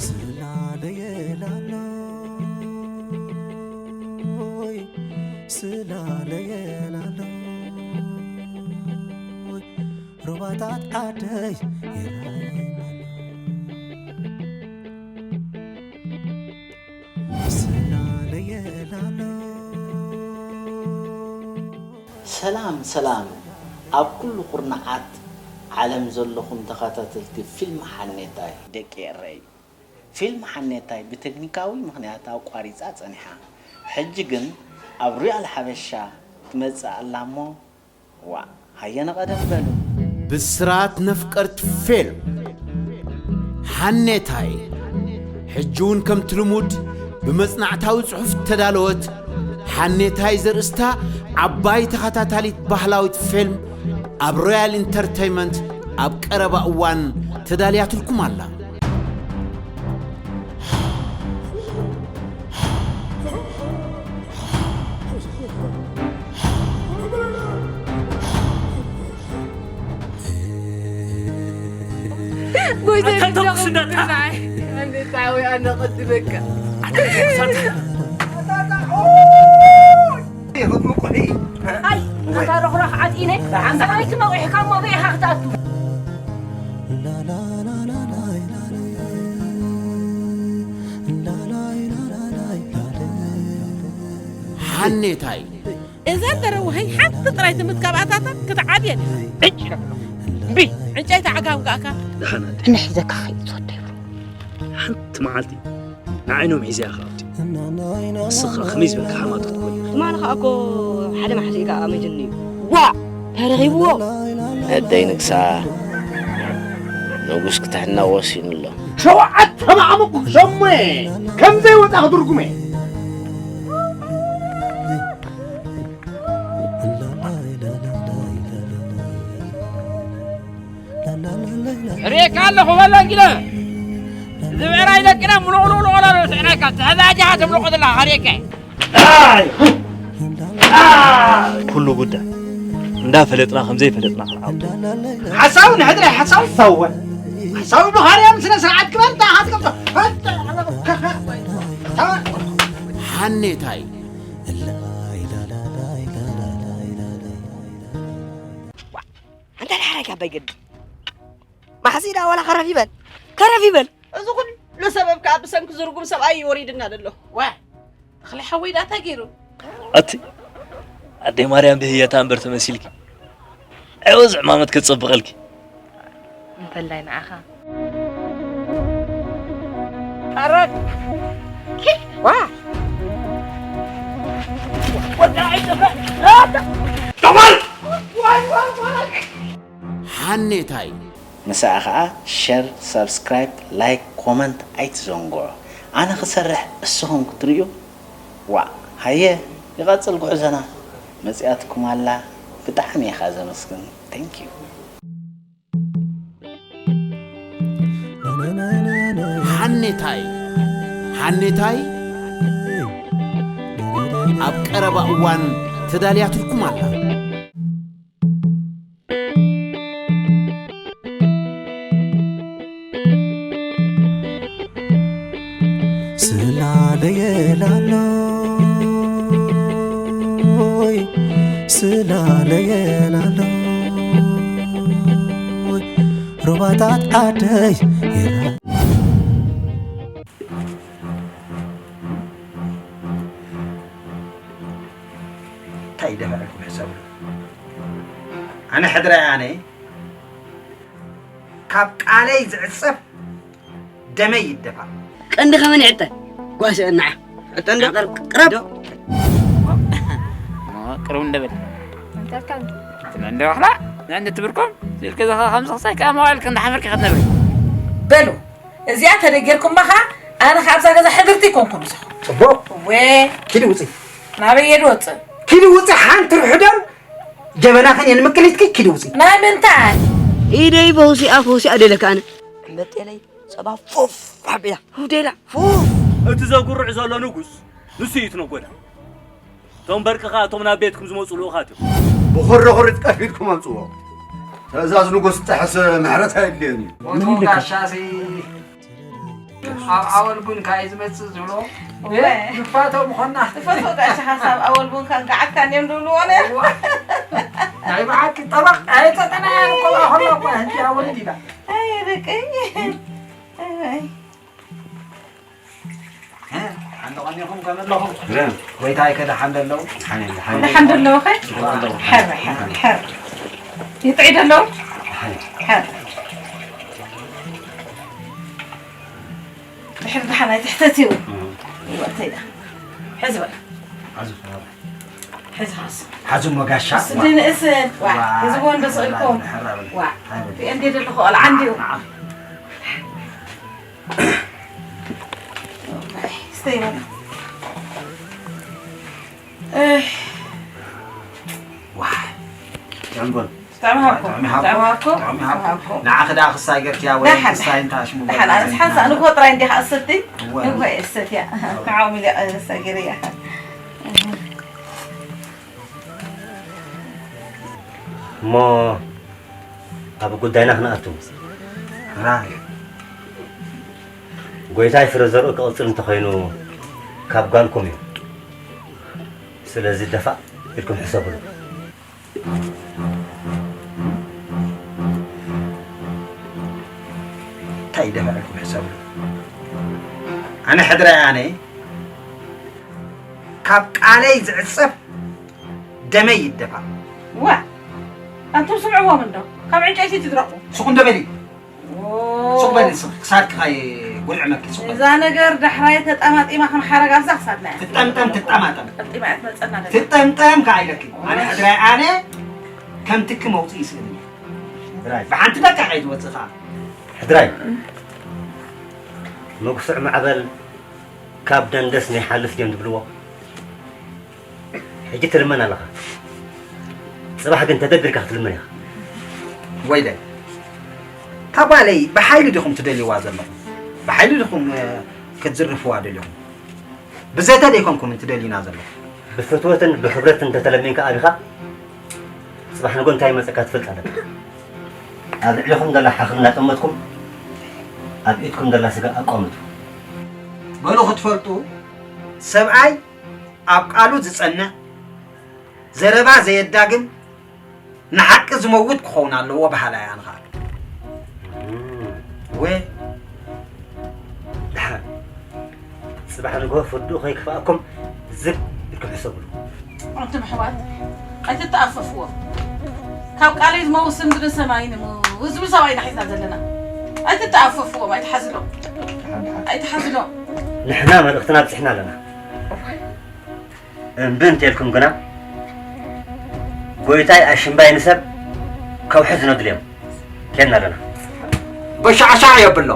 ስላለየ ላሎይ፣ ስላለየ ላሎይ፣ ሩባታት ዓደይ ይረኣየና። ስላለየ ላሎይ። ሰላም ሰላም ኣብ ኩሉ ኩርናዓት ዓለም ዘለኹም ተኸታተልቲ ፊልም ሓኔታይ ደቂ ኤረይ። ፊልም ሓኔታይ ብቴክኒካዊ ምኽንያት ኣቋሪጻ ጸኒሓ። ሕጂ ግን ኣብ ሪያል ሓበሻ ትመጽእ ኣላ እሞ ዋእ ሃየ ንቐደም በሉ። ብስራት ነፍቀርት ፊልም ሓኔታይ ሕጂ እውን ከምቲ ልሙድ ብመጽናዕታዊ ጽሑፍ ተዳለወት ሓኔታይ ዘርእስታ ዓባይ ተኸታታሊት ባህላዊት ፊልም ኣብ ሮያል ኢንተርተይመንት ኣብ ቀረባ እዋን ተዳልያትልኩም ኣላ። ጎይታ ኣታ ተኩስ እንዳታ። እንዴት ታዊ ኣነ ቅድመካ ሩት ምቁሒ ኣይ ኣታ ሮኽራኽ ዓጢነ ሰበይቲ መቑሕካ እሞ በይኻ ክትኣቱ ሓኔታይ እዛ ደረውሀይ ሓንቲ ጥራይ ትምት ካብ ኣታታ ክትዓብየን ዕጭ ኢላ እምቢ ዕንጨይቲ ዓጋም ከኣካ ደሓን ኣደ ንሒዘካ ኸይድ ዝወደይ ሓንቲ መዓልቲ ንዓይኖም ሒዘያ ከኣብቲ ንስኻ ከመይ ዝበልካ ሓማቶ ትኮን ትማሊ ከዓ እኮ ሓደ ማሕሲእ ከዓ ኣሚትኒ እዩ ዋ ተረኺብዎ ነደይ ንግሳ ንጉስ ክትሕና ወሲኑ ኣሎ። ሸውዓተ ማዕሙቕ ሸሞየ ከም ዘይወጣ ክድርጉመ ርኤካ ኣለኹ በሎ እንግለ እዚ ብዕራይ ደቅና ምሉቕሉቕሉቕ ላሎ ስዕናካ ተዛጃኻ ትምልቆ ዘለኻ ርኤካ ኩሉ ጉዳይ እንዳፈለጥና ከምዘይፈለጥና ክንዓውድ ሓሳዊ ንሕድሪ ሓሳዊ ይሳወር ሓሳዊ ብኻርያም ስነ ስርዓት ክበር ተሓት ከምቶ ሓኔታይ ኣንታ ድሓራይ ካባይ ገዲ ማሕሲዳ ዋላ ከረፍ ይበል ከረፍ ይበል እዚ ኩሉ ሰበብ ከዓ ብሰንኪ ዝርጉም ሰብኣይ እዩ ወሪድና ዘሎ ዋ ተኽለ ሓወይ ዳታ ገይሩ ኣቲ ኣደይ ማርያም ብህየታ እምበር ተመሲልኪ ዕወዝ ዕማመት ከጸብቐልኪ እንተላይ ንዓኻ ኣረድ ዋ ሓኔታይ ምሳኣ ኸዓ ሸር ሳብስክራይብ ላይክ ኮመንት ኣይትዘንግዑ ኣነ ክሰርሕ እስኹም ክትርእዩ ዋእ ሃየ ይቐጽል ጉዕዞና መጺኣትኩም ኣላ ብጣዕሚ ኢኻ ዘመስግን thank you ሓኔታይ ሓኔታይ ኣብ ቀረባ እዋን ተዳልያትልኩም ኣላ ስላለየ ላሎይ ስላለየ ላሎይ ሩባታት ዓደይ ይራ እንታይ ይደፋዕኩም ሕሰብ ኣነ ሕድራይ ኣነ ካብ ቃለይ ዝዕጸፍ ደመይ ይደፋ ቀንዲ ከመን ይዕጠ ጓሰ እናዓ ዕጠ እንዶ ቅረብ ቅርብ እንደበል እንደ ዋሕላ ንዕንዲ ትብርኮም ስልክ ዝኻ ከም ዝኽሳይ ከኣ መዋል ከም ዝሓፈርኪ ክትነብሪ በሉ እዚኣ ተደጊርኩማ ኸዓ ኣነ ካብዛ ገዛ ሕድርቲ ይኮንኩ ንስኹም ጽቡቕ እወ ኪዲ ውፅእ ናበይ የድ ወፅእ ኪዲ ውፅእ ሓንቲ ርሑደን ጀበናኽን የንምቅሊትኪ ኪዲ ውፅእ ናይ ምንታይ ኢደይ በውሲኣ ከውሲኣ ደለካ ኣነ በጤለይ ጸባ ፉፍ ኣቢላ ሁዴላ ፉፍ እቲ ዘጉርዕ ዘሎ ንጉስ ንሱ እዩ ትነጎዳ እቶም በርቅኻ እቶም ናብ ቤትኩም ዝመፁ ልኡኻት እዮም። ብኹርኹሪት ቀፊድኩም ኣምፅዎ። ትእዛዝ ንጉስ ጥሕስ ምሕረት ኣየድልዮን እዩ። ቦቶም ጋሻሲ ኣብ ኣወል ቡን ካይ ዝመፅእ ዝብሎ ግፋቶም ኾና ትፈትዎ ጋሻ ሓሳብ ኣወል ቡን ካን ገዓትካን እዮም ዝብልዎ ነይሩ። ናይ ብሓቂ ጠበቕ ኣይተጠናያን እኮ ኣኸሎ እኳ ሕጂ ኣወል ዲላ ኣይ ደቀይ ሓንደ ቀኒኹም ከመለኹም ጎይታይ ከደሓን ደለዉ ደሓን ደለዉ ኸ ሕር ሕር ሕር ይጥዒ ደለዉ ሕር ድሕሪ ደሓን ኣይትሕተት እዩ ይወእተይ ዳ ሕዚ በል ሕዚ ሓስ ሓዙ መጋሻ ስዲ ንእስን ዋ ህዝቦ እንዶ ስእልኩም ዋ ሪአን ዲየ ደለኹ ቆልዓ እንዲኡ ስተይ በል ዋይ ጀንጎል ብጣዕሚ ሃብኩም ብጣዕሚ ብጣዕሚ ሃብኩም ሃብኩም ንዓኺ ደኣ ክሳይ ገርክያ ወይ ክሳይ እንታ ሽሙ ደሓን ኣነስ ሓንሳእ ንግሆ ጥራይ እንዲኻ እሰቲ እወ። ንግሆ እየ እሰትያ ንዓኦም ኢለ እየ እሰግር እያ እሞ ኣብ ጉዳይና ክንኣቱ ራይ ጎይታይ ፍረ ዘርኡ ክቕፅል እንተኾይኑ ካብ ጓልኩም እዩ ስለዚ ደፋእ ኢልኩም ሕሰብሉ እንታይ ይደፋዕልኩም ሕሰብሉ ኣነ ሕድራይ ኣነ ካብ ቃለይ ዝዕፀብ ደመይ ይደፋ ዋ ኣንቱም ስምዕዎም እንዶ ካብ ዕንጨይቲ ትድረቑ ስኹም ደበሊ ሱቕ በሊ ንስኺ ክሳድኪ ካይ ጉልዕመኪ ሱቕ በሊ እዛ ነገር ዳሕራይ ተጣማጢማ ከም ሓረግ ኣብዛ ክሳድና እያ ትጠምጠም ትጠማጠም ጠምጢማ እያ ትመፀና ደላ ትጠምጠም ከዓ ኢለኪ ኣነ ሕድራይ ኣነ ከም ትኪ መውፅእ ይስእልኒ ብሓንቲ ደቂቕ እየ ዝወፅእ ከዓ ሕድራይ መጉስዕ ማዕበል ካብ ደንደስ ናይ ሓልፍ ድዮም ዝብልዎ ሕጂ ትልመን ኣለኻ ፅባሕ ግን ተደቢርካ ክትልመን ኢኻ ወይለይ እታ ጓለይ ብሓይሊ ዲኹም ትደልይዋ ዘለኹም ብሓይሊ ዲኹም ክትዝርፍዋ ደሊኹም ብዘተ ደይኮንኩም ትደልዩና ዘለኹም ብፍትወትን ብክብረትን እንተተለሚንካ ኣቢኻ ፅባሕ ንጎ እንታይ ይመፀካ ትፈልጥ ኣለካ ኣብ ልዕሊኹም ዘላ ሓኽሊ እናጠመትኩም ኣብ ኢድኩም ዘላ ስጋ ኣቋምቱ በሉ ክትፈልጡ ሰብኣይ ኣብ ቃሉ ዝፀንዕ ዘረባ ዘየዳግም ንሓቂ ዝመውት ክኸውን ኣለዎ በሃላይ ኣነ ከዓ ወ ድሓን ፅባሕ ንግሆ ፍርድኡ ከይክፍኣኩም ዝግ ኢልኩም ሕሰብሉ ኣንቱም ኣሕዋት ኣይትተኣፈፍዎም ካብ ቃለይ ዝመውት ስንድሪ ሰማይ ንሙ ዝብል ሰብኣይ ኢና ሒዝና ዘለና ኣይትተኣፈፍዎም ኣይትሓዝሎም ኣይትሓዝሎም ንሕና መልእኽትና ኣብፂሕና ኣለና እምቢ እንተልኩም ግና ጎይታይ ኣሽምባይ ንሰብ ከውሒ ዝነድልዮም ኬድና ኣለና በሻዕሻዕ የብሎ